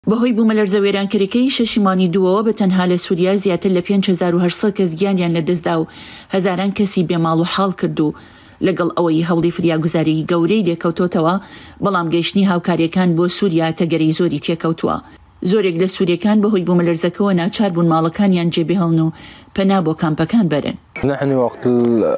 بەهۆی بوومەلەرزە وێرانکەرەکەی شەشی مانگی دووەوە بە تەنها لە سوریا زیاتر لە 5800 کەس گیانیان لەدەستدا و هەزاران کەسی بێ ماڵ و حاڵ کرد و لەگەڵ ئەوەی هەوڵی فریاگوزاریی گەورەی لێکەوتۆتەوە، بەڵام گەیشتنی هاوکارییەکان بۆ سوریا تەگەرەی زۆری تێکەوتووە. زۆرێک لە سورییەکان بەهۆی بوومەلەرزەکەوە ناچار بوون ماڵەکانیان جێبهێڵن و پەنا بۆ کامپەکان بەرن.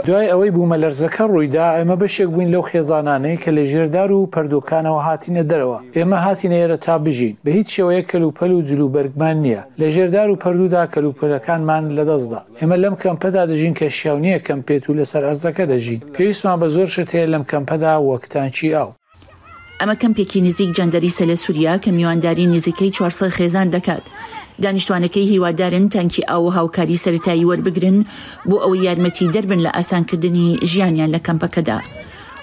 دوای ئەوەی بوومەلەرزەکە ڕوویدا، ئێمە بەشێک بووین لەو خێزانانەی کە لە ژێر دار و پەردووەکانەوە هاتینە دەرەوە. ئێمە هاتینە ئێرە تا بژین. بە هیچ شێوەیەک کەلوپەل و جلوبەرگمان نییە. لە ژێر دار و پەردوودا کەلوپەلەکانمان لەدەستدا. ئێمە لەم کەمپەدا دەژین کە شیاو نییە کەمپ بێت و لەسەر ئەرزەکە دەژین. پێویستمان بە زۆر شت هەیە لەم کەمپەدا وەک تانکی ئاو. ئەمە کەمپێکی نزیک جەندەریسە لە سوریا کە میوانداری نزیکەی 400 خێزان دەکات. دانیشتوانەکەی هیوادارن تانکی ئاو و هاوکاری سەرەتایی وەربگرن بۆ ئەوەی یارمەتیدەر بن لە ئاسانکردنی ژیانیان لە کەمپەکەدا.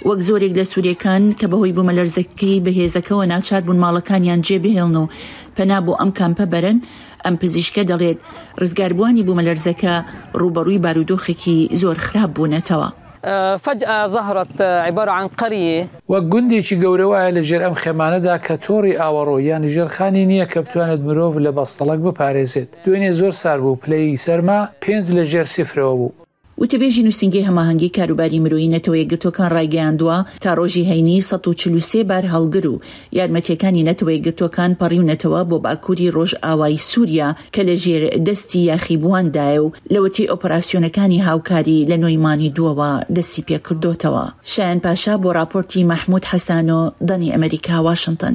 وەک زۆرێک لە سورییەکان کە بەهۆی بومەلەرزەکەی بەهێزەکەوە ناچار بوون ماڵەکانیان جێبهێڵن و پەنا بۆ ئەم کامپە بەرن، ئەم پزیشکە دەڵێت، ڕزگاربووانی بوومەلەرزەکە ڕووبەڕووی بارودۆخێکی زۆر خراپ بوونەتەوە. فجأە ظهرت عبارە عن قریە. وەک گوندێکی گەورە وایە لە ژێر ئەم خێمانەدا کە تۆڕی ئاوەڕۆ یان ژێرخانی نییە کە بتوانێت مرۆڤ لە بەستەڵەک بپارێزێت. دوێنێ زۆر سار بوو، پلەی سەرما پێنج لە ژێر سفرەوە بوو. وتەبێژی نووسینگەی هەماهەنگی کاروباری مرۆیی نەتەوە یەکگرتووەکان ڕایگەیاندووە، تا ڕۆژی هەینی 143 بارهەڵگر و یارمەتییەکانی نەتەوە یەکگرتووەکان پەڕیونەتەوە بۆ باکووری ڕۆژئاوای سووریا کە لە ژێر دەستی یاخیبوواندایە و لەوەتەی ئۆپەراسیۆنەکانی هاوکاری لە نۆی مانگی دووەوە دەستی پێکردۆتەوە. شایان پاشا بۆ ڕاپۆرتی مەحموود حەسانۆ، دەنگی ئەمەریکا، واشنتن.